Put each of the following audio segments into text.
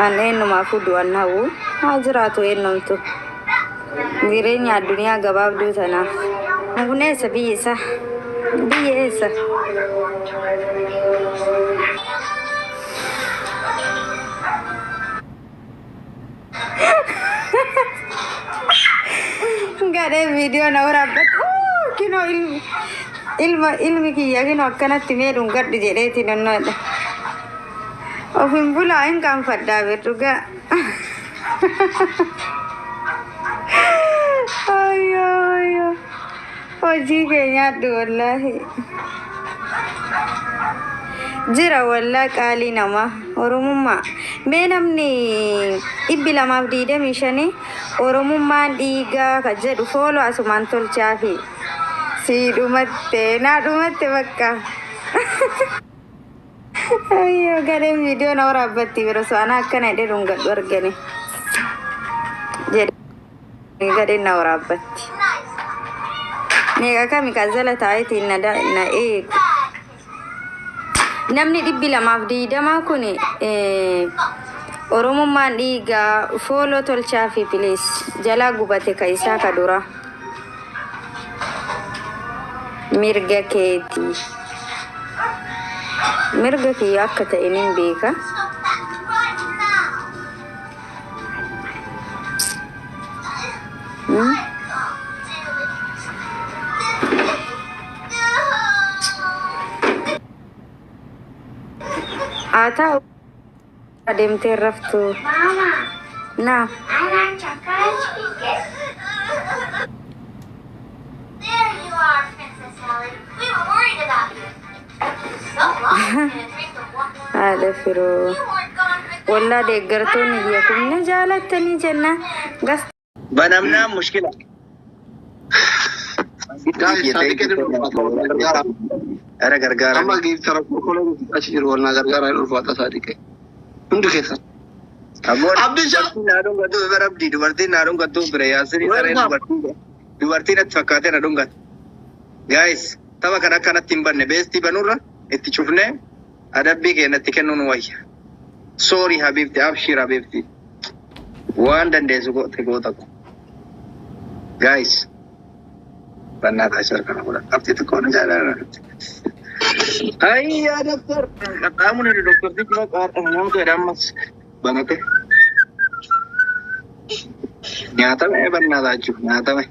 An eenyumaafuu du'an hawwu haa jiraatu eenyumtu. Jireenya addunyaa gabaabduu tanaaf. Kun eessa biyyi isaa? Biyya eessa? Gadhee viidiyoo na waraabbatu. Kinoo ilmi ilma ilmi kiyya kinoo akkanatti mee dhungadhu jedheeti nonnoodha. Of hin bulaa hin qaanfadhaa bir dhugaa. Ayyoo ayyoo. Hojii kee nyaadhu wallaahi. Jira wallaa qaalii namaa Oromummaa. Mee namni 225 Oromummaan dhiigaa ka jedhu follow asumaan tolchaafi. Sii dhumatte naa dhumatte bakka. Ayyoo gadheen viidiyoo na waraabbatti bira so'anaa akkana jedhee dhungadhu argani. Jedhee gadheen na waraabbatti. Meeqa kami kan jala taa'eetiin na na eegu. Namni 220 kun Oromummaan dhiigaa follow tolchaafi please. Jalaa gubate ka isaa ka dura. Mirga keetii. Mirga kiyya akka ta'e nin beeka. Haa ta'u adeemtee raftu. Na. There you are, Princess Ellie. We were worried about you. So long and a drink of water. Haadha firoo. You weren't gone for that Wallaa long. deeggartoonni kiyya kumne jaalattanii jenna. Gas Banamnaan mushkila. Guys, Sadiqee ni ulfaata wal gargaara. Ara gargaaranii. Amma giiftara qulqulluu achi jiru wal naa gargaara hin ulfaata Sadiqee. Hundi keessan. Abboon Abdisha! dubartiin naa dhungatu bira abdii dubartiin naa dhungatu bira yaasini sareen Welcome. dubartii dubartiin natti fakkaatee na dhungatu. Guys, tapha kana akkanatti hin banne beestii banurra itti cufnee adabbii keenya itti kennuu nu wayya. Sorry habibti, abshir habibti. Waan dandeessu goote goota ko. Guys, bannaa taasisa kana godha. Qabxii xiqqoo na jaalala. Ayyaa doktor. Qaxxaamuni doktortichi bakka har'a nyaata jedha ammas banate. Nyaatame bannaa taachuu nyaatame.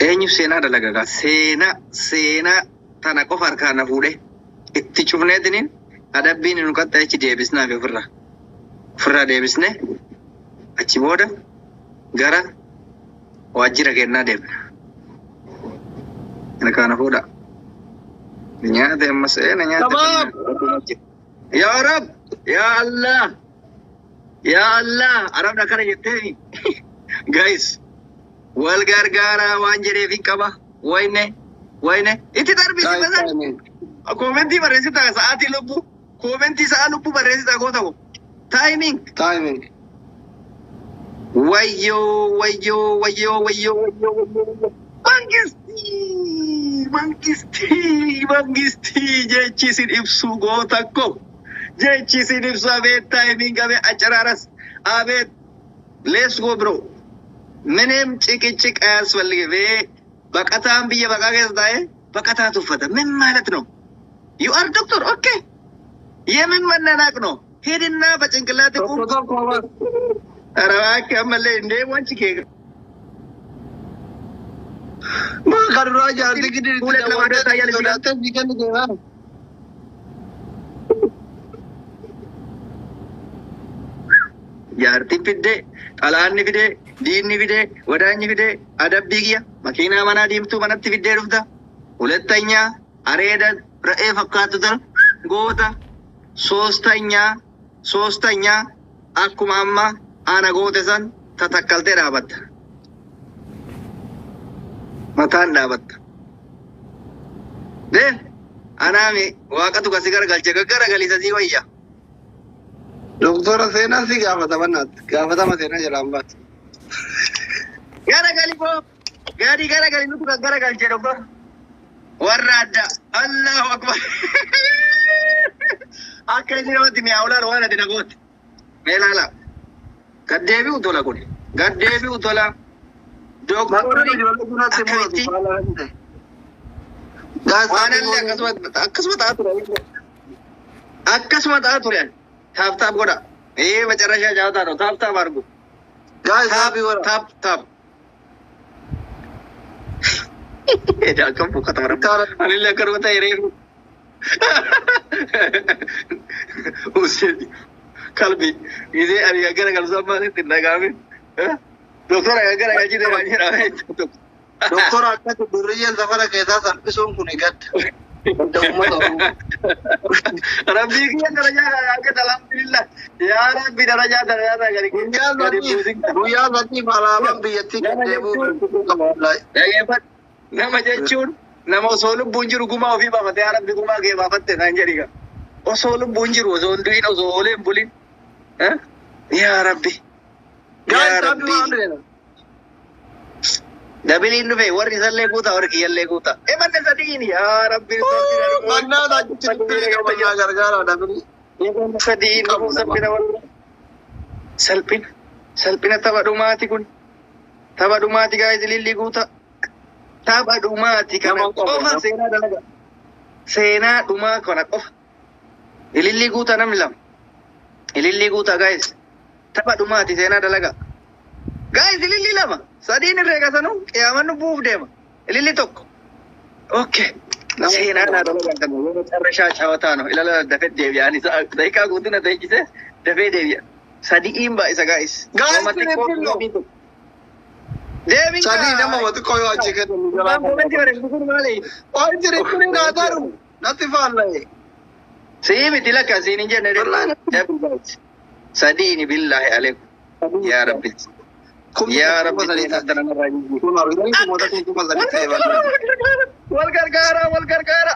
Eenyu seenaa dalaga gaa seenaa seenaa tana qofa harkaa na fuudhee itti cufneetiniin adabbiin nu qaxxee achi deebisnaa fi ofirraa ofirraa deebisnee achi booda gara waajjira kennaa deemna. Harkaa na fuudha. Nyaate ammas na nyaate. Tamam. Yaa Rab, yaa Allah, yaa Allah, arabni akkana jetteeni. Guys, wal gargaaraa waan jedheef hin qaba. Wayne, wayne, itti darbisi Guys, basan. timing. Koomentii barreessitaa sa'aatii lubbuu. Koomentii sa'a lubbuu barreessitaa goota ko. Timing. Timing. Wayyoo, wayyoo, wayyoo, wayyoo, wayyoo, wayyoo. Mangistii, mangistii, mangistii jechi isin ibsu goota ko. Jechi isin ibsu abeet timing abeet acaraaras abeet. Let's go, bro. ምንም ጭቅጭቅ አያስፈልግም። ይሄ baqataan biyya baqaa keessa taa'ee baqataa tuffata ምን ማለት ነው? You are doctor, okay. የምን መናናቅ ነው? ሂድና በጭንቅላት ቁም። Tokko tokko bas. ኧረ እባክህ ammallee እንዴ wanchi kee Maa kan duraa jaartii gidi itti ሁለት lama daawwattee ታያለች። sodaattee si kennite maa. Jaartiin fiddee, xalaanni fidee, diinni fidee, wadaanyi fidee, adabbii kiyya, makiinaa manaa diimtuu manatti fiddee dhufta. ሁለተኛ areeda re'ee fakkaattu tana goota. ሶስተኛ ሶስተኛ akkuma amma ana goote san tatakkaltee dhaabatta. Mataan dhaabatta. Dee anaami waaqatu kasi garagalche gaggaragalisa sii wayya. Doktora seenaa si gaafatama naatti. Gaafatama seenaa jalaan baatu. Garagali boo gadi garagali nutu gaggaragalche doktor. Warra addaa. Allahu akbar. Akka inni namatti mi'aawu laal waan ati na goote. Mee laala. Gad deebi'u tola kun. Gad deebi'u tola. Dooktorri akkamitti waan illee akkasuma akkasuma ta'aa ture. Akkasuma ta'aa ture. Tap tap godha. Ee መጨረሻ ጨዋታ ነው። Tap tap አድርጉ። Tap tap tap. Akkam buqqata bara. Anillee akkanuma ta'e reefu. Useeti. Kalbi. Gisee ani gara galchu ammaasitti hin dhaga'amin. Doktora gara galchite waan jedhame. Doktora akkasi durriyyeen safara keessaa salphisuun kun gadda. Gadda uummata Oromoo. Rabbii kiyya darajaa argata alhamdulillah. Yaa Rabbi darajaa darajaa gadi Guyyaa gadi sadiif buusin. Guyyaa sadiif alaabaan biyyattii Nama deebi'uu jechuun qaba wallaahi. Dhaggeeffadhu. Nama jechuun nama osoo lubbuun jiru gumaa ofii baafate yaa Rabbi gumaa kee baafatte naan jedhi gaa. Osoo lubbuun jiru osoo hin du'in osoo oolee hin bulin. Yaa Rabbi. Yaa Guys, tap Rabbi. Waan Dabiliin dhufe warri isallee guutaa warri kiyyallee guutaa. Emanne sadiin yaa Rabbi. Mannaa achitti qabannaa gargaara dabili. Emanne sadiin dhufuu salphina warra. Salphina. Salphina tapha dhumaati kun. Tapha dhumaati guys ililli guutaa. Tapha dhumaati kana Nama qabu, qofa nama. Seenaa dalaga. Seenaa dhumaa kana qofa. Ililli guutaa namni lama. Ililli guutaa guys. Tapha dhumaati seenaa dalaga. Guys ililli lama. Sadiin irree qasanuu qiyaaman bu'uuf deema. Ililli tokko. Okay. Seenaa naa dalagaa kana yoo መጨረሻ ጨዋታ ነው. Ilala dafee deebi'a. Ani daqiiqaa guutuu na teessise dafee deebi'a. Sadiin baay'isa guys. Guys, Nama xiqqoo triple. Deebiin Sadii nama xiqqoo yoo achi kennu jalaa. Momentii bareedu kun maali? Waan triple naa taru natti faalla'e. Sii miti lakka siin hin jenne. Sadiini billaahi aleekum. Yaa Rabbi. Yaa Rabbi seenaa tana narraa jijjiiri. Kun arganii kumoota 3,000 ta'e barbaada. Wal gargaara wal gargaara.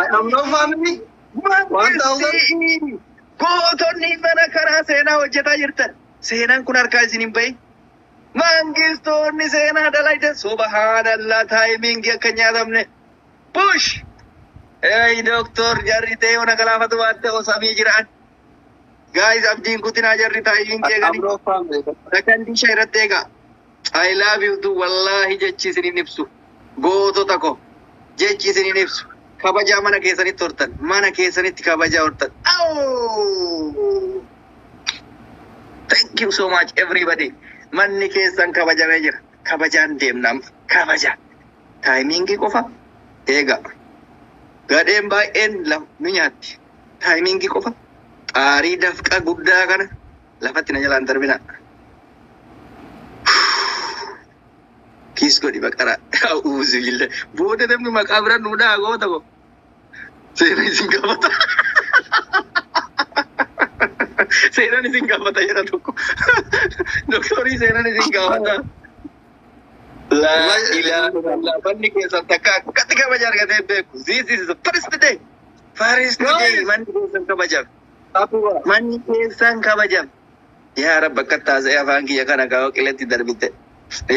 I am no family. 1,000. Mangistii gootonni mana karaa seenaa hojjetaa jirtan. Seenaan kun harkaa isin hin bahin. Mangistoonni seenaa dalagdan subhaanallah timingii akka nyaatamne. Push! Hey doktor jarri ta'e ona galaafatu baatte osamii jiraan. Guys abdiin kutinaa jarri timingii eeganii. I'm no family. Sakandii shan irratti eegaa. I love you too wallahi jechi isin hin ibsu. Gootota ko jechi isin hin ibsu. Kabajaa mana keessanitti hortan. Mana keessanitti kabajaa hortan. Aww! Thank you so much everybody. Manni keessan kabajamee jira. Kabajaan deemna amma. Kabaja. Timingii qofa eegaa. Gadheen baay'een nu nyaatti. Timingii qofa. Xaarii dafqa guddaa kana lafatti na jalaan darbina. Kiis godhi baqara. Auzu billah. Booda namni maqaa bira nu dhaha goota ko. Seenaan isin gaafata. Seenaan isin gaafata jedha tokko. Doktorii seenaan isin gaafata. Laa ilaaha illallah. Manni keessan takka akkatti kabaja argatee beeku. This is the first day. First day manni keessan kabajame. Manni keessan kabajame. Yaa Rabbi akka taasise afaan kiyya kana kaa'oo qilleetti darbite.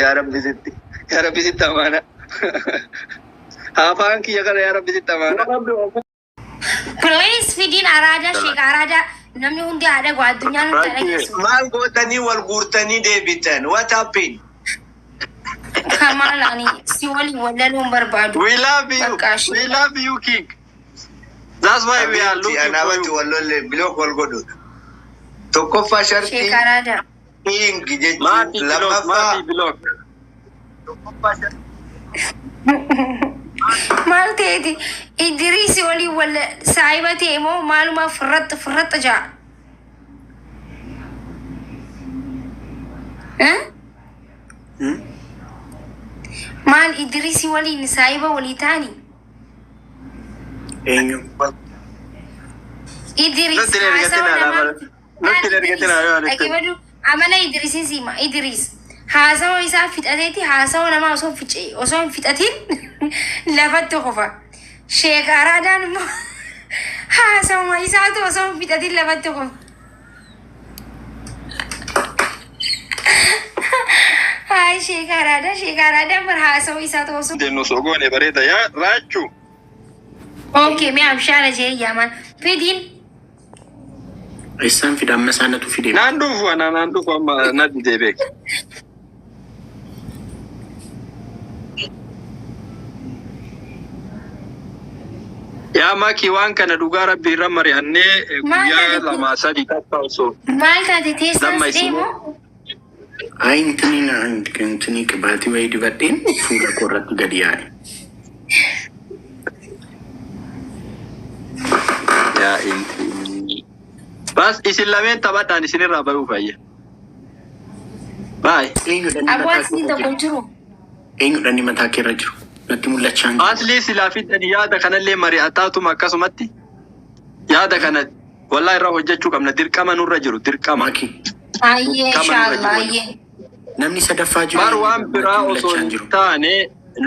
Yaa Rabbi sitti. Yaa Rabbi sitti amaana. Afaan kiyya kana yaa Rabbi sitti amaana. Please fidiin araadaa sheek araadaa namni hundi haa dhagu addunyaan hundi haa dhageessu. Maal gootanii wal guurtanii deebitan? What happened? Kamaal ani si waliin wallaluun barbaadu. We love you. Bakka ishee. We love you, King. That's why we are looking for Anaabatti you. wal lolle block wal godhu. Tokkoffaa shartii Sheek araadaa. king jechuun Maafi block, lammaffaa maafi block. Maal ta'eeti Idriisi waliin walla saahiba ta'e moo maaluma firraxxa firraxxa ja'a. Eh? Maal Idriisi waliin saahiba walii ta'anii? Eenyu? Idris Nutti hin ergatin haasawa alaa namaa bara. Nutti hin ergatin alaa bara. Dhaggeeffadhu amala Idrisiin siima Idris haasawa isaa fixateeti haasawa namaa osoo fice osoo hin fixatin lafatti qofa. Sheek Araadaan immoo haasawuma isaatu osoo hin fixatin lafatti qofa. Haay Sheek Araadaa Sheek Araadaan bar haasawa isaatu osoo Jennu osoo goone bareeda yaa raachuu. Okay, mee abshaala jee yaaman. Fidiin. Eessaan fida amma isaanatu fide. Naan dhufu ana naan dhufu amma na didee beeka. Yaa Maki waan kana dhugaa rabbi irra mari'annee Maal guyyaa taate? lama sadi takka osoo Maal taate teessaan damma si isin deemu? Ayi intini na intini qibaatii wayii dibadheen fuula koo irratti gadi yaa'e. Yaa inti. Bas isin lameen taphadhaan isinirraa bayuu fayyee. Baay. Eenyudha inni Aboo mataa asii kee tokko irra hin jiru? jiru. Eenyudha inni mataa kee irra jiru? Natti mul'achaa hin jiru. Aslii silaa fiddan yaada kanallee mari'ataatuma akkasumatti yaada kana wallaa irraa hojjechuu qabna dirqama nurra jiru dirqama. Maki Ayyee Dirqama nurra inshallah jiru. ayyee. namni sadaffaa jiru Bar waan eenyudha? biraa Natti osoo mul'achaa hin hin jiru. taane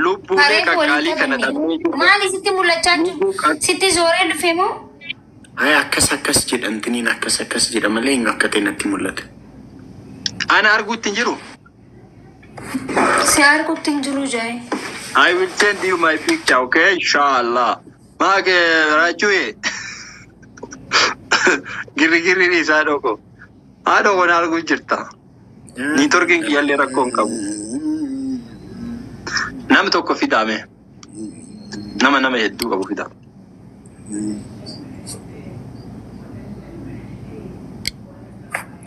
lubbuulee Kareef waliin qaqqaalii kana taphanne. dhabnee jirra. Maali sitti mul'achaa hin jiru? Lubbuu qaq Sitti zooree dhufe moo? Ayi akkas akkas jedha intiniin akkas akkas jedha malee eenyu akka ta'e natti mul'ata. Ana arguutti hin jiru. Si arguutti hin jiru jee. I will send you my picture, okay? Inshallah. Maake rachuye. Girri isaa dhoko. Haadha na arguu jirta. Niitorkiin kiyyallee rakkoo hin qabu. Nam tokko fidaame. Nama nama hedduu qabu fidaa.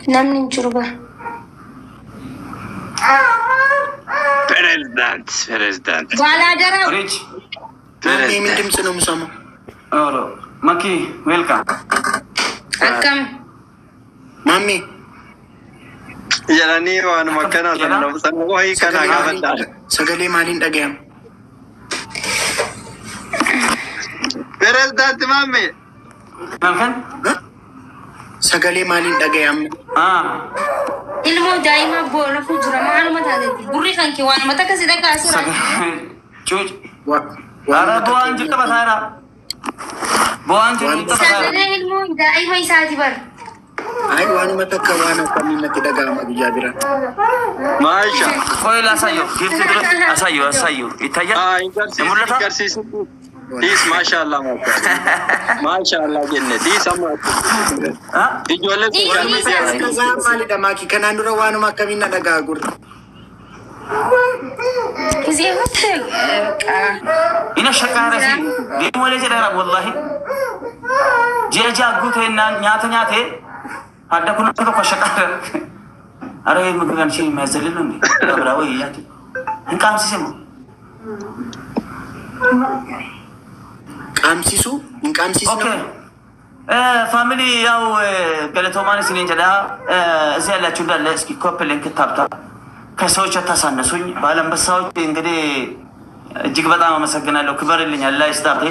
Namni hin jiru bara. President, president. Baalaadaraa. Rich. Maammi የምን President. ድምፅ ነው የምሰማው? Oro. Maki, welcome. Akkam. ማሜ Jedhanii waanuma akkanaa sana sana wayii kanaa sagalee maaliin gaafadhaa. sagalee maaliin dhaga'ama? President Mamme. Malkan? Sagalee maaliin dhaga'ama? Ah. Ilmoo daa'ima boolofuu jira maaluma taatetti. Gurri kan kee waanuma takka si dhagaasira. Cuuc. Waanuma Ara takka bu'aan jiru taphataa Bu'aan jiru Waan- taphataa Sagalee ilmoo daa'ima isaati bara. Ayi waanuma takka waan akkamiin natti dhaga'ama guyyaa biraa. Maasha. Qoy ላሳየው gift dura አሳየው አሳየው ይታያል Ah, hin garsiisu, mul'ata? hin garsiisu. Dhiis maashaallah maashaallah jenne dhiis amma Ah? ijoollee social media Kasaa maalidha maaki? Kanaan dura waanuma akkamiin na dhaga'a gurri? Gisee hunda በቃ Ina shakkaara si deemu malee jedheera wallahi. Ji'a ji'a guutee nyaata nyaatee adda kun tokko shakkaara. Ara ምግብ አንቺ የሚያዘልል ነው እንዴ? ብላ ወይ ያቲ እንቃምሲስ ነው Qaamsisuu? Hin qaamsisne? Okay family ያው galatoomaan isiniin jedha እዚህ ያላችሁ እንዳለ እስኪ copy link tap tap ከሰዎች አታሳነሱኝ። ባለአንበሳዎች እንግዲህ እጅግ በጣም አመሰግናለሁ። ክበርልኝ አላህ ይስጣቴ።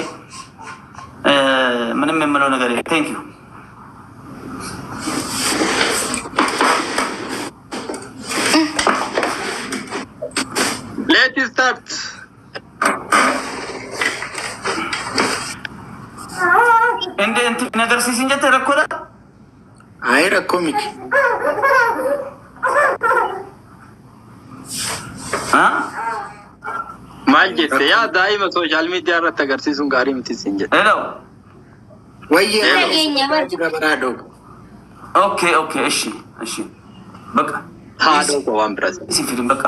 ምንም የምለው ነገር የለም። Thank you. Let's start. እንደ እንትን ነገር ሲስንጀት ረኮዳ Ayi rakkoo miti. አ Maal jette yaa daa'ima social media irratti agarsiisuun gaarii miti siin jedhe. Hello. Wayyee Dhageenya bara. jira baraa Okay, እሺ እሺ በቃ Haadha koo waan biraas. isin fidin በቃ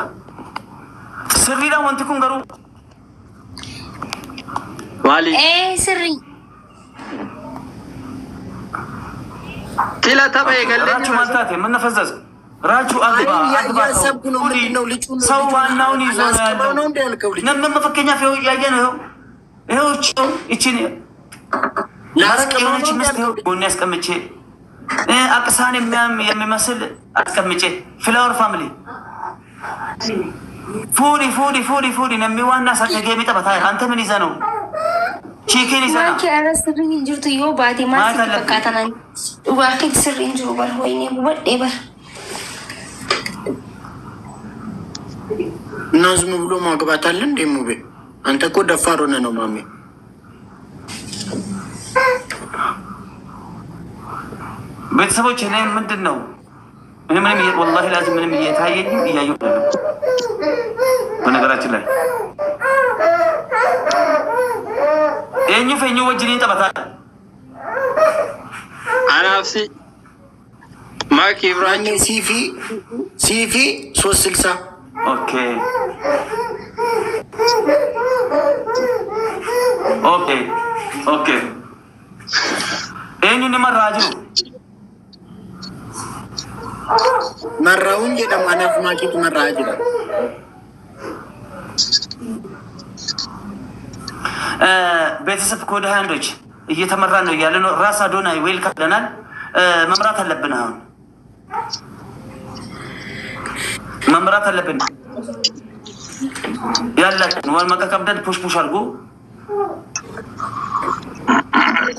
sirriidha wanti kun garuu Maali? Ee sirrii. Sila tapha eegallee ራቹ ማልታቴ ምን ነፈዘዝ ራቹ አግባ አግባ እያሰብኩ ነው። ምንድን ነው ልጁን ሰው ዋናውን ይዞ ነው ላስገባው ያለው ነው እንደ ያልከው ልጅ መፈከኛ ይኸው እያየ ነው ይኸው ይኸው እቺው ይቺን መረቅ ላስገባው የሆነች ነው እንደ ምስት ያልከው ልጅ ጎኔ አስቀምጬ አቅሳን የሚመስል አስቀምጬ flower family fuudhi fuudhi fuudhi fuudhi namni ዋና ሳደገ የሚጠበታ አንተ ምን ይዘህ ነው chicken ይዘህ ነው Maaki ara sirrii hin jirtu yoo baate maal Maal sitti kallattii? fakkaatan dhugaa keetti sirrii hin jiru bara wayinee hubadhee bara. እና ዝም ብሎ ማግባት አለ እንዴ? ሙቤ አንተ እኮ ደፋር ሆነ ነው ማሜ። ቤተሰቦች እኔ ምንድን ነው እኔ ምንም ወላሂ ላዚም ምንም እየታየኝም እያየሁ አይደለም። በነገራችን ላይ Eenyuuf eenyu wajjiniin taphataa? Anaaf si Maakii Maanne Ibraachu. siifi 360. Okay. Eenyu ni marraa jiru? Marraa'uun jedhamu anaaf maakiitu marraa jira. ቤተሰብ ከወደ 21ዎች እየተመራ ነው እያለ ነው። ራስ አዶናይ welcome ብለናል። መምራት አለብን። አሁን መምራት አለብን። ያላችን waan መቀቀብደን push push አድርጎ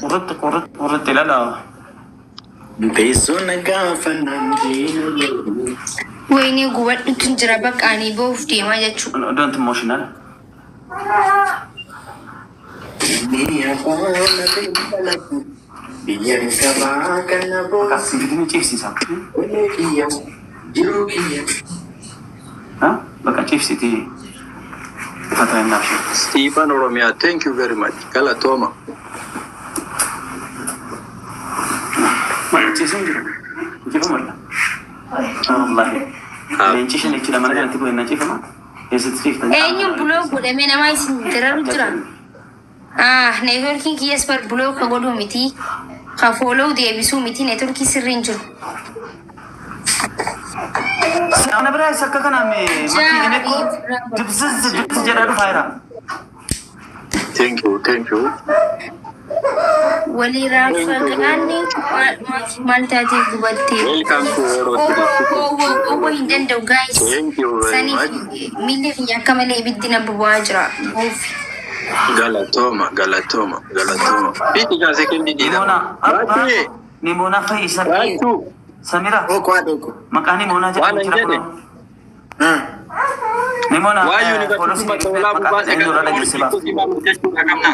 ቁርጥ ቁርጥ ቁርጥ ይላል። አዎ። Teessoo nagaa fannaan Wayinee gubadhutu jira bakka ani ba'uuf deemaa jechuudha. Don't emotional. Biyya gabaa kana booda Sifitin ciibsiisa. onnee kiyya jiruu kiyya. በቃ ciibsiti ፈታ ናሽ። Stephen Oromiyaa, thank you very much. Galatooma. Ciisuun jiru ciifama wallahi leenci shan jechuudha mana kanatti goona ciifama eessatti ciiftan? Eenyuun block godhamee namaa isin dararu jira? Ah, neetworkiin kiyyas bar block ka godhuu miti. Ka follow deebisuu miti, neetworkii sirrii hin jiru. Ana biraa isa akka kanaa makii እኔ እኮ ድብዝዝ ድብዝ jedhaa dhufaa jira. Thank you, thank you. Walii raafaqaanni maal taatee gubattee? Welcome to Oro. Owwoo hin danda'u guys. Thank you very Saniif much. miilli kiyya akka malee ibiddi na boba'aa jira. Oofi. Galatooma, galatooma, galatooma. Fiiti gaa sekendii Nimoona diidama. Raachuu, Nimoona Fayyisa Raachuu. Samira. Okwaa dhoko. Maqaa Nimoonaa Waan jedhamu hin jira jedhe. kunoo. Nimoona Waa yuunivarsiitii Matawalaa maqaa Bubbaa eenyurraa dhageesse baaf. jechuudha qabna.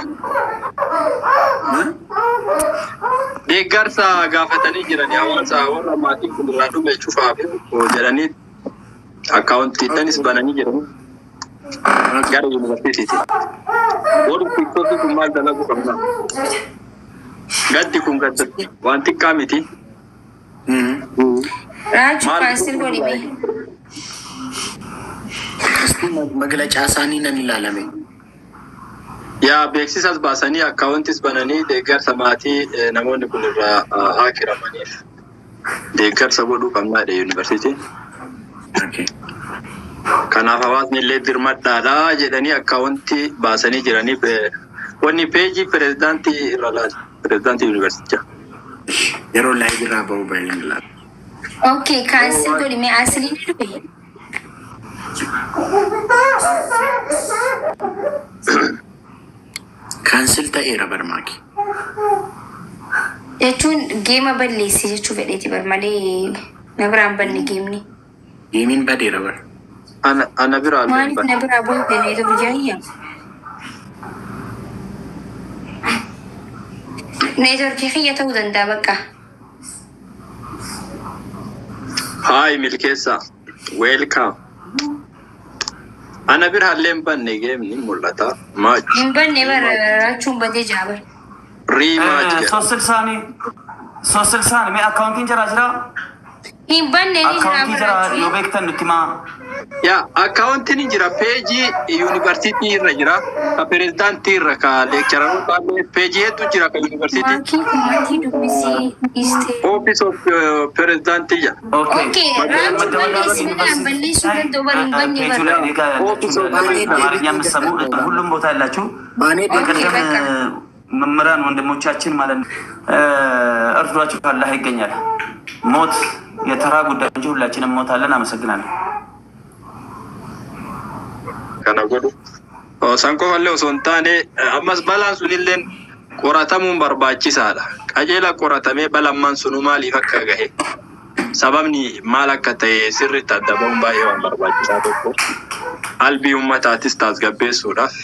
Deeggarsa gaafatanii jiran hawaasa warra maatiin kun irraa dhume cufaaf jedhanii akkaawuntiidhanis bananii jiran gara yuunivarsiitiiti. Warri tiktookii kun maal dalagu qabna? Gaddi kun gadda waan xiqqaa miti. Raachuu cancel godhi mee. እስቲ መግለጫ isaanii nan ilaalame. Yaa beeksisas baasanii akkaawuntis bananii deeggarsa maatii namoonni kun irraa haa kiramaniif deeggarsa godhuu qabnaadha yuunivarsiitiin. Kanaaf hawaasni illee dirmadhaadha jedhanii akkaawuntii baasanii jiranii wanni peejii pirezidaantii irra laal, pirezidaantii yuunivarsiitichaa. Yeroo live irraa ba'uu baay'een ilaala. Okay, cancel godhi mee, asliin ni dhufe. Cancel ta'eera barmaaki. Jechuun game balleessi jechuu fedheeti bar malee na biraan banne geemni. Geemiin badeera bar. Ana biraa illee hin Maaliif banne. Na biraa bu'u fedheetu biyya? Neetworkii kiyya ta'uu danda'a bakka. Hi Milkeessaa, welcome. Ana biraa illee hin banne, geemni mul'ata. Match. Hin banne bara, raachuun badee jira bara. Rematch jedha. 360 360 mee akkaawuntiin jira jira. Hin banne, ni jira. Akkaawuntii jira bara. Yoo beektan nutti himaa. Yaa akkaawuntiin hin jira, peejii yuunivarsiitii irra jira, ka pirezidaantii irra, ka leekchararoota peejii hedduu jira ka yuunivarsiitii. Maakiin kummatii dubbisii dhiiste. Office of pirezidaantii jedha. Okay. Okay, raachuu balleessi malee an balleessuu danda'u bara, hin banne ፔጁ bara. ላይ እኔ ጋር ያላችሁ አማርኛ የምትሰሙ ሁሉም ቦታ ያላችሁ Baanee በቀደም በቃ። መምህራን ወንድሞቻችን ማለት ነው እርዷቸው፣ ካላህ ይገኛል። ሞት የተራ ጉዳይ እንጂ ሁላችንም ሞታለን። አመሰግናለሁ። Kana godhu. San qofallee osoo hin taane ammas balaan sunilleen qoratamuun barbaachisaadha. Qajeela qoratamee balammaan sunuu maaliif akka gahe sababni maal akka ta'e sirriitti adda bahuun baay'ee waan barbaachisaa tokko. Qalbii uummataatis tasgabbeessuudhaaf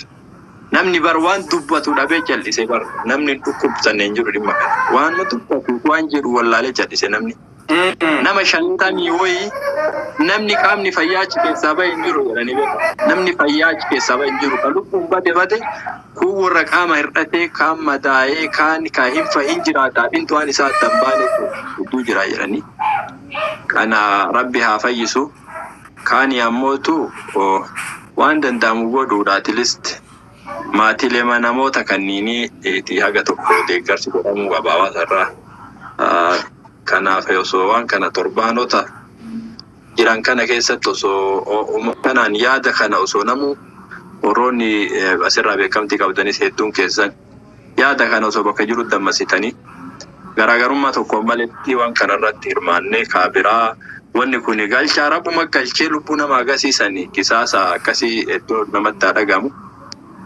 namni bar waan dubbatu dhabee callisee, bar namni hin dhukkubsanne hin jiru dhimma kana. Waan dubbatu waan jedhu wallaalee callise namni. Nama 50 wayii namni qaamni fayyaa achi keessaa bahe hin jiru jedhanii beeku. Namni fayyaa achi keessaa bahe hin jiru. Kan lubbuun bade bade kun warra qaama hir'atee kaan madaa'ee kaan ka hin fahin jiraataa fi waan isaa adda hin baane hedduu jira jedhanii. Kana Rabbi haa fayyisu. Kaani ammootu waan danda'amu godhuudha at least maatiilee namoota kanniinii haga tokko deeggarsi godhamuu qaba hawaasa irraa. Kanaaf osoo waan kana torbaanota jiran kana keessatti osoo kanaan yaada kana osoo namu warroonni asirraa beekamtii qabdanis hedduun keessan yaada kana osoo bakka jiru dammasitanii garaagarummaa tokkoon maletti waan kana irratti hirmaannee kaabiraa wanni kun galchaa rabbuma galchee lubbuu nama agarsiisanii kisaasa akkasii iddoo namatti haa dhagamu.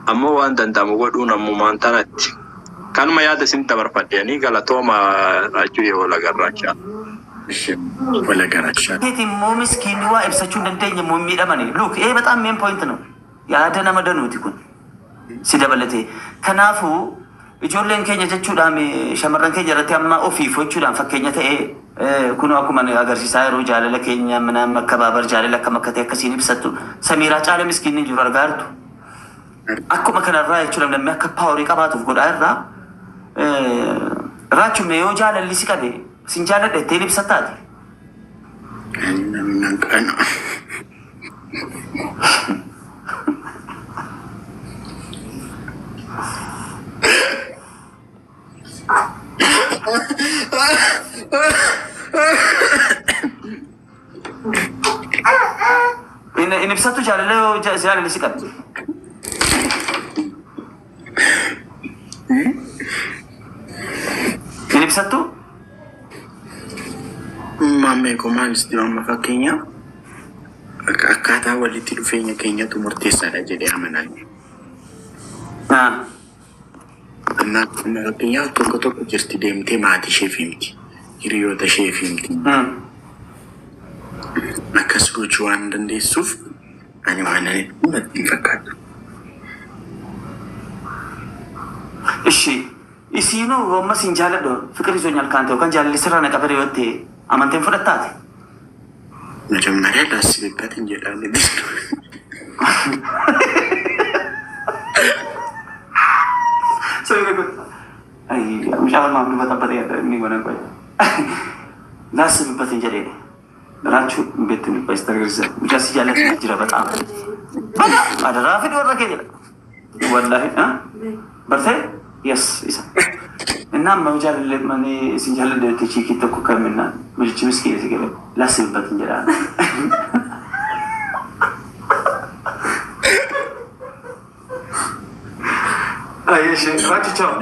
Ammoo waan danda'amu godhuun ammumaan tanatti. Kanuma yaada isin dabarfadheanii galatooma raachuu yoo lagarraachaa. Walagaraachaa. Keeti immoo miskiinni waa ibsachuu hin dandeenye immoo miidhamani. Look, ee በጣም main point ነው. Yaada nama danuuti kun. Si dabalatee. Kanaafuu ijoolleen keenya jechuudhaan shamarran keenya irratti amma ofiif jechuudhaan fakkeenya ta'ee kun akkuma agarsiisaa yeroo jaalala keenya mana makkabaabar jaalala akkam akka ta'e akkasiin ibsattu Samiiraa caala miskiinni jiru argaa jirtu. Akkuma kanarraa jechuudha namni akka power qabaatuuf godhaa irraa raachume yoo jaalalli si qabe sin jaaladha ittiin ibsattaati. Nan qana. In ibsattu jaalala yoo jaalalli si qabe. In ibsattu? Maammee koo maalis amma fakkeenyaaf akkaataa walitti dhufeenya keenyatu murteessaadha jedhee amanaa. Amma fakkeenyaaf tokko tokko jirti deemtee maatii isheef himti. Hiriyoota isheef himti. Akkas gochuu waan dandeessuuf ani waan ani natti hin fakkaatu. Ishi isiinuu amma sin jaaladhu ፍቅር ይዞኛል ከአንተ yookaan jaalalli sirraa na qabate yoo ta'e amanteen fudhattaati. መጀመሪያ ላስብበት እንጀዳለን። Mucaan maaf dubbata inni godhan qoy. ላስብበት እንጀዴ ራችሁ ቤት የሚባይ ስተርግርሰ mucaa si jaallatu jira በጣም በጣም አደራ fidi warra kee jedha. Wallahi bartee yes isa. እና jaalallee manii sin jaalladhe chiikii tokko kamina mucichi miskiin si galee ላስብበት እንጀዳ. Ay, Rachu chao.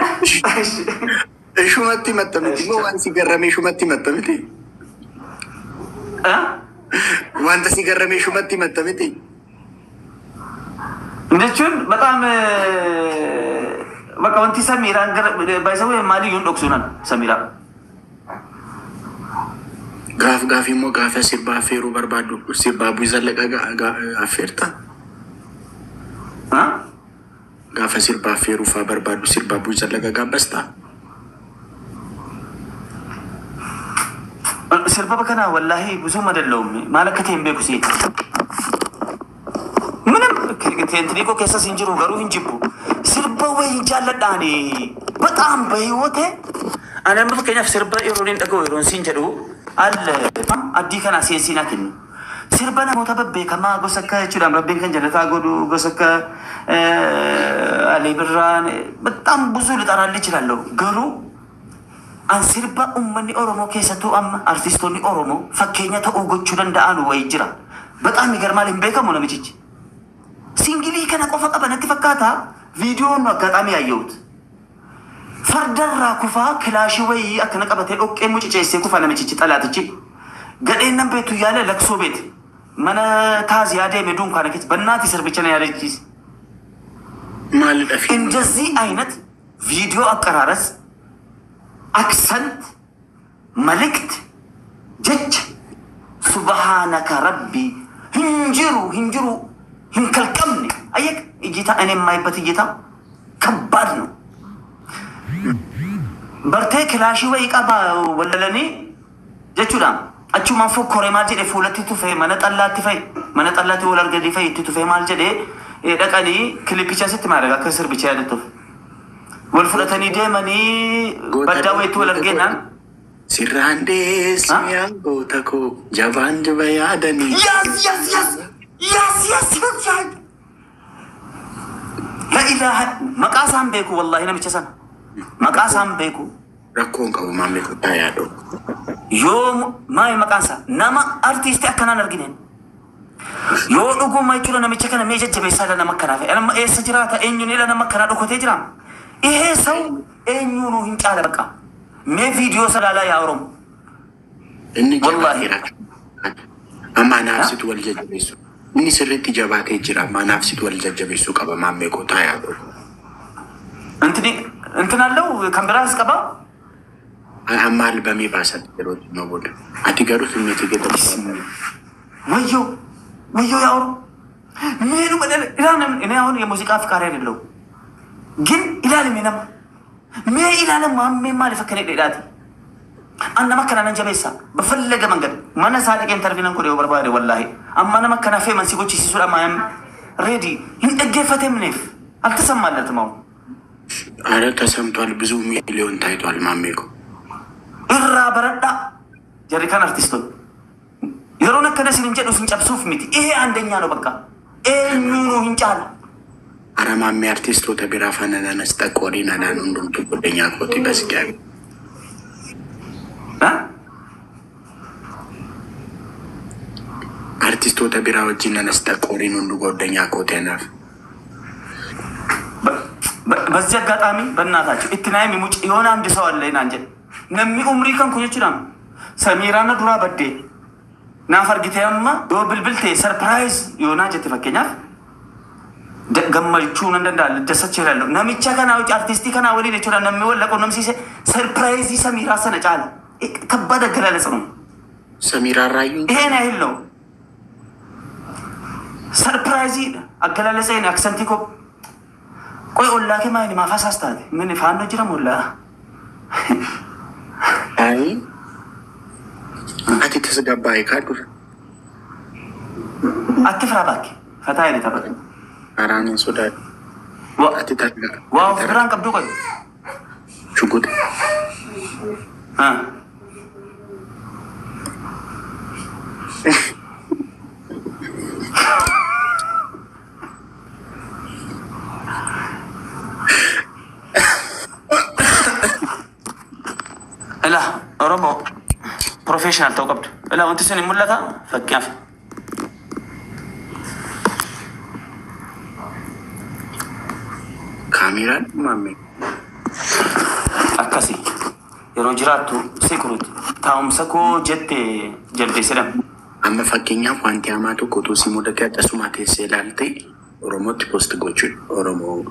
Ishumatti himatta miti moo waan si garramee ishumatti himatta miti? Wanta si garramee ishumatti himatta miti? Jechuun በጣም በቃ wanti Samiiraan gara baay'isawee maaliyyuu hin dhoksuunan Samiiraa. Gaaf gaaf immoo gaafa sirbaa affeeruu barbaaddu sirbaa bu'ii affeerta? Gaafa sirbaa affeeruu faa barbaaddu sirbaa bu'ii zallaqa gaabbastaa? Sirba kana wallaahi ብዙም አይደለሁም maal akka ta'e hin beeku si. ምንም እንትኒ koo keessas hin jiru garuu hin jibbu. Sirba wayii jaalladhaani በጣም በህይወቴ ani amma fakkeenyaaf sirba yeroo hin dhaga'u yeroon siin jedhu al addii kana seensiinaa kennu. Sirba namoota babbeekamaa gosa akka jechuudhaan rabbiin kan jannataa godhu gosa akka Alii Birraan በጣም ብዙ ልጠራልህ እችላለሁ garuu an sirba uummanni Oromoo keessattuu amma artistoonni Oromoo fakkeenya ta'uu gochuu danda'an wayii jira. በጣም ይገርማል hin beekamu namichichi. Single kana qofa qaba natti fakkaata. Viidiyoon አጋጣሚ ያየሁት fardarraa kufaa kilaashii wayii akkana qabatee dhoqqee muciceessee kufa namichichi xalaatichi. Gadheen nan beektu yaala laksoo beete. Mana taaziyaa deeme dunkaana keessa bannaati sirbicha na yaadachiise. Maalidha fi እንደዚህ አይነት ቪዲዮ አቀራረጽ፣ accent፣ መልእክት፣ jecha ሱብሃነከ ረቢ hin jiru hin jiru hin kalqamne አየህ፣ እይታ እኔ የማይበት እይታ ከባድ ነው። በርቴ kilaashii wayii qaba wallalanii Jechuudha. Achumaan fokkoree maal jedhe fuulatti tufee mana xallaatti fa'i mana xallaatti wal arganii fa'i itti tufee maal jedhee dhaqanii kilipicha sitti maal akka sirbicha yaadattuuf. Wal fudhatanii deemanii baddaa wayiitti wal argeenaan. Sirraan deessi yaa goota koo jabaan jiba yaadanii. Yes, yes, yes! Yes, yes, yes, yes! La ilaha, maqaa isaan beeku, wallahi, namicha sana. Maqaa isaan beeku. Rakkoon qabu, maammee, kottaa yaadoo. Yoo maali maqaan isaa, nama artiistii akkanaan argineen. Yoo dhuguma jechuudha, namicha kana mee jajjabeessaa. Nama akkanaa fe'e nama eessa jiraata? Eenyuun ila nama akkanaa dhokatee jira? Ihee, saw eenyuunuu hin caala baqa. Mee viidiyoo isa ilaalaa, yaa Oromo. Inni Wallahi. jabaateera. Amma anaafsitu wal jajjabeessu. Inni sirriitti jabaatee jira. Amma anaafsitu wal jajjabeessuu qaba, maammee, kottaa yaadoo. Intini እንትን አለው kan biraas qaba. Amma albamii baasan yeroo xinnoo booda. Ati garuu simmeetii gadi. ወዮ ወዮ፣ ያ ኦሮሞ ምኑ እኔ አሁን የሙዚቃ አፍቃሪ አይደለሁም፣ ግን ilaalime nama mee ilaala maammee maaliif akkana dheedhaati? An nama akkana nan jabeessa በፈለገ መንገድ mana isaa dhaqee interview nan godhe yoo barbaade. Wallaahi, amma nama akkana famous gochisiisuudha maayam ready hin dhaggeeffatemneef አልተሰማለትም አሁን። አረ ተሰምቷል። ብዙ ሚሊዮን ታይቷል። ማሜ እኮ Irraa baradhaa, jarri kan artistoonni yeroon akkana isin hin jedhu isin cabsuuf miti. ይሄ አንደኛ ነው፣ በቃ eenyuunuu hin caala. አረ ማሜ, artistoota biraa faana nanas xaqorii nanaan hundumtuu godhanyaa kooti basgaabi. Ha? Artistoota biraa wajjin nanas xaqoriin hundu godhanyaa kooti anaaf. በዚህ አጋጣሚ በእናታቸው itti naa himi, muc የሆነ አንድ ሰው አለ naan jedhe, namni umrii kan kun jechuudha, Samiiraana duraa baddee naaf argite, amma yoo bilbilte surprise yoonaa jette, fakkeenyaaf gammachuu nan danda'a, dassachuu ilaallu namicha kanaa hojii artistii kanaa waliin jechuudha. Namni wal qunnamsiise surprise Samiiraa sana caala ከባድ አገላለጽ ነው። ሰሚራ ራዩ። ይሄን ያህል ነው surprise አገላለጽ accent ኮ። ቆይ, ollaa kee maali? Maaf asaas taate? ምን ፋኖ jira ሞላ? አይ, ati tasgabbaa'e kaa dura. አትፍራ እባክህ፣ ፈታ jedhe taphatu. Karaan hin sodaadhu. Ati tasgabbaa'e. Waa of biraan qabdu, qoy. Shuguxa. አ Ila Oromoo, professional ta'uu qabdu. Ila wanti sun hin mul'ata, fakkeenyaaf. Kaameraan maame. Akkasi yeroo jiraattu security taa'umsa koo jette jaldeesse jedhama. Amma fakkeenyaaf wanti hamaa tokko utuu si mudate akkasuma teessee ilaalte Oromootti post gochuudha. Oromoo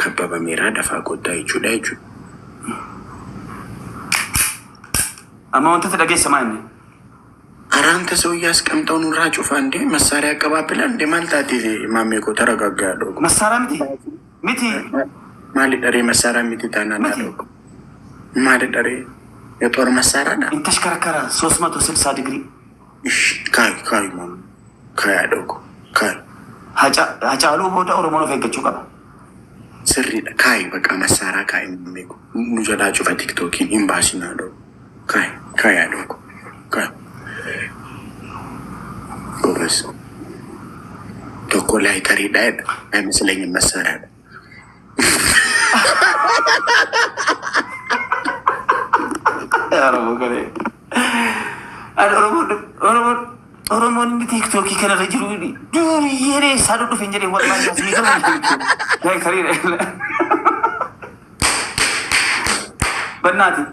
kabbabameeraa dafaa kottaa jechuudha. Amma wantoota dhageessa maa inni? ኧረ አንተ ሰውዬ አስቀምጠው ኑራ ጩፋ እንዴ መሳሪያ አቀባብላል እንዴ ማልታቴ ማሜ እኮ ተረጋጋ ያለው መሳሪያ miti miti. maali dharee መሳሪያ miti taanaan Miti. ያለው maali dharee የጦር መሳሪያ ዳ እንተሽከረከረ 360 ዲግሪ። እሺ ካይ ካይ ማሜ ካይ ያለው ካይ። Hacaaluu booda Oromoon of eeggachuu qaba. sirriidha, kaay, በቃ መሳሪያ ካይ ማሜ እኮ nu jalaa cufa TikTokiin hin baasin haadha ካይ ካይ ያለው ካይ ጎበዝ tokko ላይተሪidha jedha አይመስለኝም መሳሪያ dha. Oromoo galee. Oromoon Oromoon Oromoon inni TikTokii kanarra jiru duuriyyee eessaa dhufe hin jedhee, wallahi asii laayitariidha. በእናትህ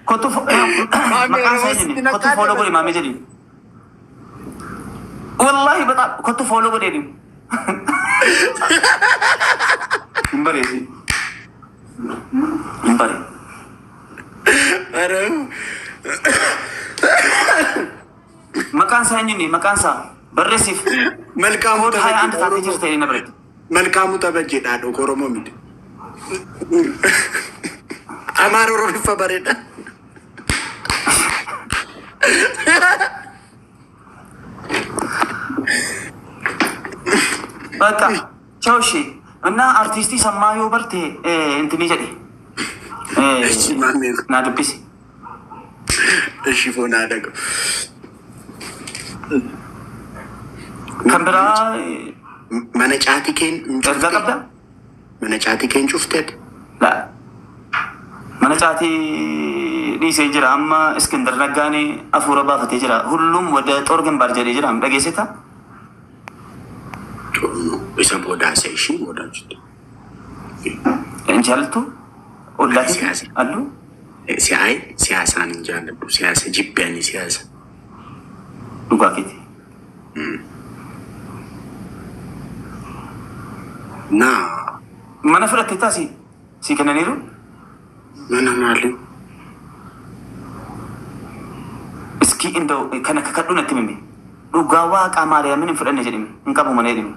kottu, maqaan isaa eenyuni? Kottu follow godhi maamee jedhiin. Wallahi በጣም kottu follow godheeni. Hin bareesi. Hin bare. ኧረ Maqaan isaa eenyuni? Maqaan isaa barreessiif. መልካሙ Koota 21 ተበጀ taatee jirta inni biratti. መልካሙ ተበጀ dha Oromoo miti. Amaara Oromiffa bareeda. በቃ ቻው። እሺ እና አርቲስቲ ሰማ yoo barte intini jedhe Eshi maamee naa dubbisi. Eshi foon haadha qabu. Kan biraa Mana caatii keen hin ergaa cuftee? qabda? Mana caatii keen cufteet? La. Mana caatii dhiisee jira. Amma Iskindar Naggaan hafuura baafatee jira. ሁሉም ወደ ጦር ግንባር jedhee jira. Dhageessita? Isa booda haasa'e ishii booda hojjette. Hin jaallattu? Ollaa keessa Siyaasa. alluu? Siyaa'ee siyaasaan hin jaalladhu. Siyaasa jibbe ani siyaasa. Dhugaa keeti. Naa Mana fudhattee taasi? Sii kennaniiru? Mana maali? Iski indoo kana kakadhu natti himi. Dhugaa waaqaa Maariyaamin hin fudhanne jedhimi. Hin qabu mana jedhimi.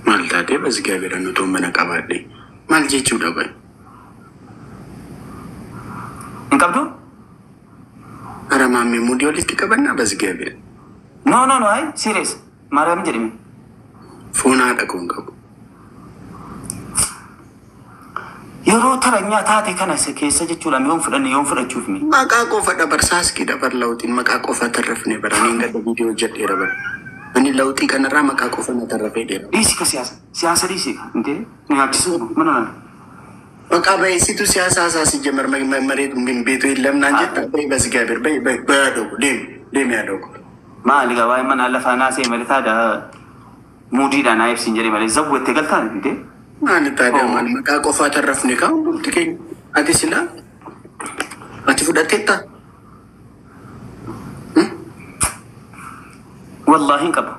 Maal taatee በእግዚአብሔር nuti mana qabaadhe maal jechuudha qoy? Hin qabdu? Ara maammee mudii walitti qabannaa በእግዚአብሔር. No, no, no, ay serious. Maariyaamin jedhimi. Foon haadha koo hin qabu. Yeroo taranyaa taate kana keessa jechuudha yoon fudhanne yoon fudhachuuf mi. Maqaa qofa dabarsaaski dabar lawxiin maqaa qofa tarrafne bara ani gadda viidiyoo hojjedheera bara. Ani lawxii kanarraa maqaa qofa na tarrafee dheera. Dhiisi ka siyaasa. Siyaasa dhiisi ka. Intee nu yaachisuu mana nana. በቃ በይሲቱ ሲያሳ ሳ ሲጀመር መሬት ቤቱ የለም ናን ጀታ በይ በእግዚአብሔር በይ በይ በያደጉ ዴም ዴም ያደጉ። Maali gaa waa'ee mana lafaa naasee malee taada muudiidhaan naa ibsin jedhee malee zawwattee galtaa intee. Maal taadha maal maqaa qofaa tarrafne kaa hundumti keenya. Ati silaa ati fudhatteetta? Wallaahi hin qabu.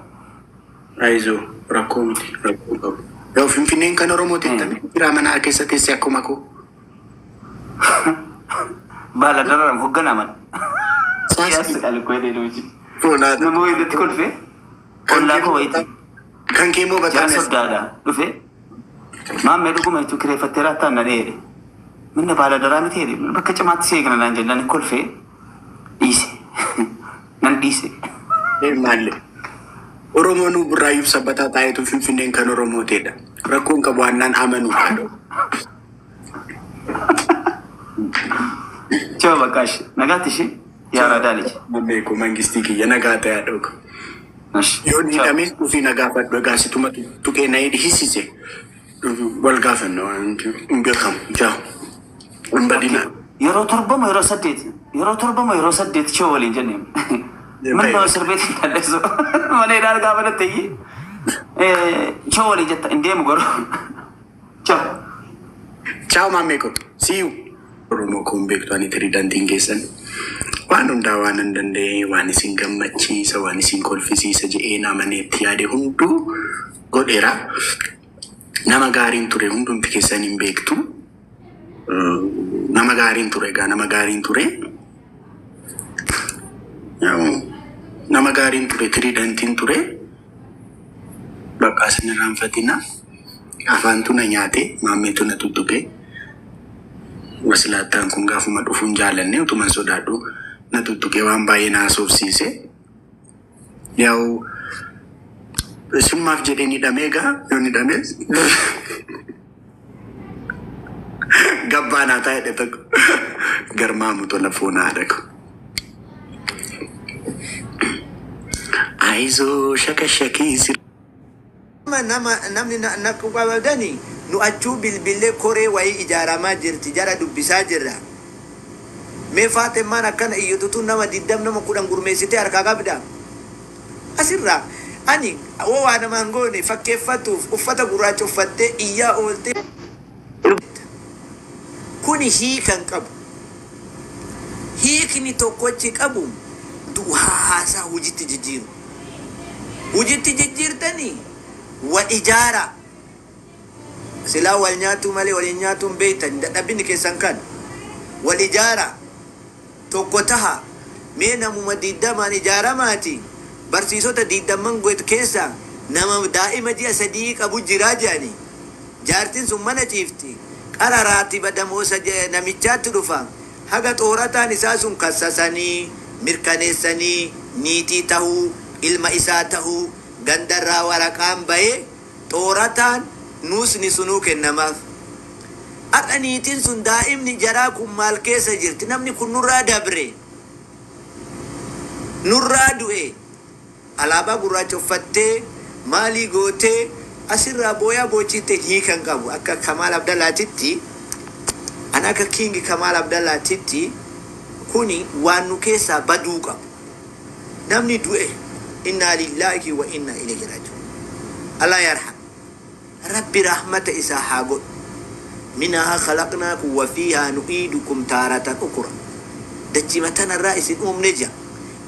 Ayizoo rakkoo miti rakkoo qabu. Yoo Finfinneen kan Oromooti jettame jira mana keessa teessee akkuma koo. Baala dararam hoogganaa mana. Siyaasa qaalii koo. Foon haadha. Nama wayiitti kolfee ollaa koo wayiitti Kan kee immoo jara bataan soddaadha dhufe maammee dhuguma jechuun kireeffattee raattaan na dheere. Minna baala daraa miti jedhe bakka cimaatti seegna naan jennaan kolfee dhiise. Nan dhiise. Maalle. Oromoon Burraayyuuf sabbataa taa'etu Finfinneen kan Oromooteedha. Rakkoon qabu annaan amanuudha. Choo bakka ishee nagaatti ishee yaa raadaa liji. Beeku mangistii kiyya nagaa ta'e dhooga. Yoo hidhames dhufii nagaa fadhu egaa situma tuqee na hisise wal gaafanna waan hin beekamu jaa hin badina. Yeroo torbamoo yeroo saddeet, yeroo torbamoo yeroo saddeet choo waliin jennee ምን ነው እስር ቤት እንዳለ ሰው mana hidhaa gaafa natti choo waliin jetta hin deemu garuu choo. Ciao maammee ko see you. Oromoo kun beektu ani tiriidantiin keessan waan hundaa waan hin danda'e waan isin gammachiisa waan isin kolfisiisa jedhee namaneetti yaade hunduu godheera. Nama gaariin ture hundumti keessan hin beektu. Nama gaariin ture egaa nama gaariin ture. Yaa'u, nama gaariin ture tiriidantiin ture. Bakka isin irraanfatina. Afaantu na nyaate maammeetu na tuttuqe. Wasilaattaan kun gaafuma dhufuun jaalanne utuman sodaadhu na tuttuqee waan baay'ee na haasofsiise. Yaa'u summaaf jedhee ni hidhamee egaa yoo ni hidhames gabbaanaa taa'e tokko garmaamu tola foon haadha ko. Ayizoo shakashakii si Nama namni na qabdani nu achuu bilbilee koree wayii ijaaramaa jirti jara dubbisaa jirra. Mee Faatemaan akkana iyyatutu nama 20 nama 10 gurmeessitee harkaa qabda. Asirraa ani woo waa namaan goone fakkeeffatuuf uffata gurraacha uffattee iyyaa ooltee kuni hiikan qabu. Hiikni tokkochi qabu haasaa hojiitti jijjiiru. Hojiitti jijjiirtanii wal ijaara. Silaa wal nyaatuu malee waliin nyaatuun beektan dadhabinni keessan kan. Wal ijaara. Tokko taha. Mee namuma 20n ijaaramaati. Barsiisota 20n goet keessa nama daa'ima ji'a 3 qabu jiraa jedhani. Jaartiin sun mana ciifti. Qara raatiba damoosa namichaatti dhufa. Haga xoorataan isaa sun kassasanii mirkaneessanii niitii tahuu ilma isaa tahuu gandarraa waraqaan bahee xoorataan nuusni sunuu kennamaaf. Har'a niitiin sun daa'imni jaraa kun maal keessa jirti? Namni kun nurraa dabre, nurraa du'e, alaabaa gurraacha uffattee maalii gootee asirraa booyaa boochitte hiikan qabu. Akka Kamaal Abdallaatitti, an akka King Kamaal Abdallaatitti, kuni waan nu keessaa baduu qabu. Namni du'e innaa lillaahi wa innaa ilayhi raaji'uun. Allah yarham, Rabbi rahmata isaa haa godhu. Minhaa khalaqnaakum wa fiihaa nu'iidukum taaratan ukra. Dachima tanarraa isin uumne jedha,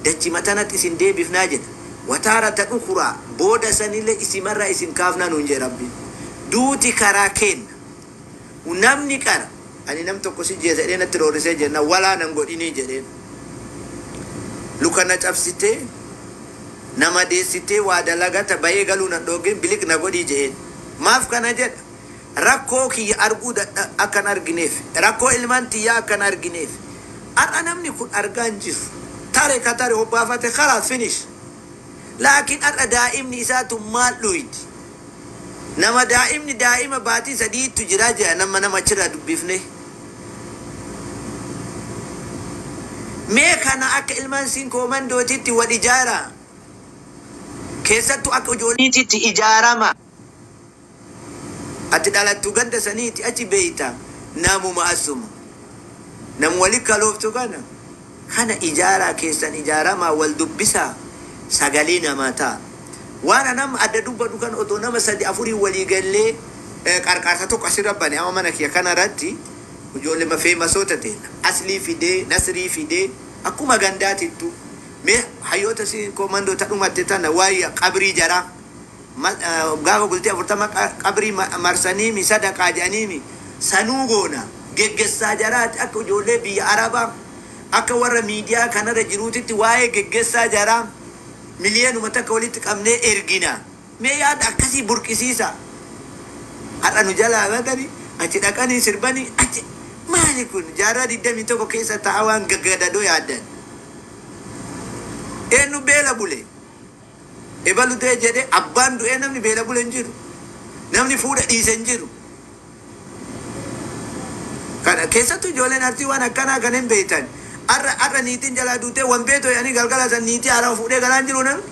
dachima tanatti isin deebifnaa jedha. Wa taaratan ukraa, booda sanillee isimarraa isin kaafnaa nuun jedhe Rabbiin. Duuti karaa keenna. Namni qara ani nam tokko si jeesa jedhee natti roorrisee jenna walaa nan godhinii jedheen. Luka na cabsitee nama deessitee waa dalagata bayee galuu nan dhoogin, bilik na godhii jedheen. Maaf kana jedha? Rakkoo kiyya arguu dadha akkan argineef, rakkoo ilmaan tiyyaa akkan argineef. Har'a namni kun argaa hin jiru. Tare ka tare hobbaafate, khalaas, finish. Laakiin har'a daa'imni isaatu maal dhuydi? Nama daa'imni daa'ima baatii 3tu jira jedha nama nama achirraa dubbifne. Mee kana akka ilmaan siin koomandootitti wal ijaaraa. Keessattuu akka ijoolleetitti ijaarama. Ati dhalattu ganda saniiti achi beeyta, namuma asuma. Nam wali kalooftu kana. Kana ijaaraa, keessan ijaaramaa, wal dubbisaa, sagalee namaa ta'a. Waan anam adda dubbadhu kan otoo nama sadi afurii walii gallee qarqaarsa tokko asirra bane, amma mana kiyya kana irratti ijoollee feemasoota ta'e Aslii fidee, Nasrii fidee, akkuma gandaatittu mee hayyoota si komandoota dhumatte tana waa'ee qabrii jaraa gaafa bultii 40 qabrii marsaniimi sadaqaa jedhaniimi sanuu goona geggessaa jaraati. Akka ijoollee biyya Arabaa, akka warra miidiyaa kanarra jiruutitti waa'ee geggessaa jaraa 1 miliyoona walitti qabnee ergina. Mee yaada akkasii burqisiisa. Har'a nu jalaa badanii achi dhaqanii sirbanii achi. Maali kun? Jaarraa 21 keessa ta'a waan gaggadadoo yaaddan. Eenyu beela bule? Ebalu du'e jedhe, abbaan du'ee namni beela bule hin jiru. Namni fuudha dhiise hin jiru. Kana keessattuu ijoolleen Arsii waan akkanaa kan hin beektan. Har'a har'a niitiin jalaa duutee wan beetoo jedhanii galgala san niitii haaraa fuudhee galaan jiru namni.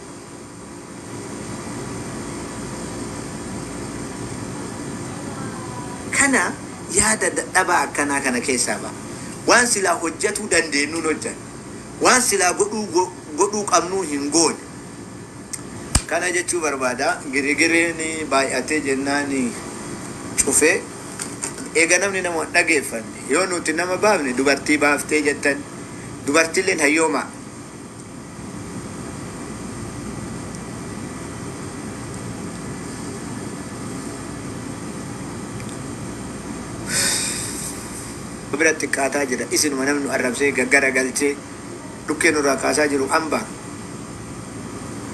Kana yaada dadhabaa akkanaa kana keessaa ba'a. Waan silaa hojjetuu dandeenyuun hojjanna. Waan silaa godhuu qabnuu hin goone. Kana jechuu barbaada. Girigiriin baay'atee jennaan cufee eega namni nama hin dhageeffanne, yoo nuti nama baafne dubartii baaftee jettan, dubartiilleen hayyoomaa. Bira xiqqaataa jira. Isinuma namni nu arrabsee gaggara galchee dhukkee nurraa kaasaa jiru hamba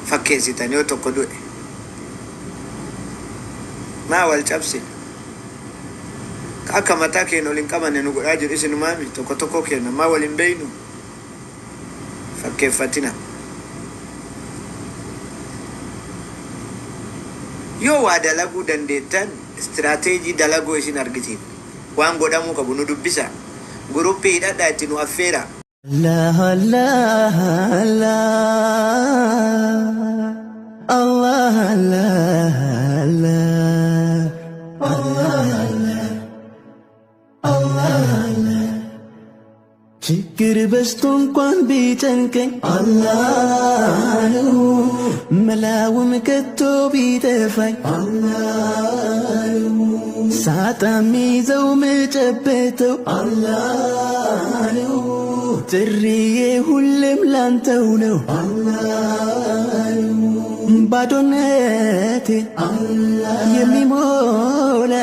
fakkeessitan. Yoo tokko du'e maa wal cabsina? Akka mataa keenya ol hin qabanne nu godhaa jiru isinumaami. Tokko tokko keenya maa wal hin beeynu? Fakkeeffatina. Yoo waa dalaguu dandeettan, istiraateejii dalaguu isin argisiif. Waan godhamuu qabu nu dubbisa, guruppii hidhadhaa itti nu affeera. Allah Allah Allah Allah Allah Allah Allah Allah Allah. ችግር በዝቶ እንኳን ቢጨንቀኝ አላህ ነው መላውም ከቶ ቢጠፋኝ አላህ ነው ሳጣ ሚይዘው ምጨበተው አላህ ነው ጥሪዬ ሁሌም ላንተው ነው አላህ ነው ባዶነቴ የሚሞላ።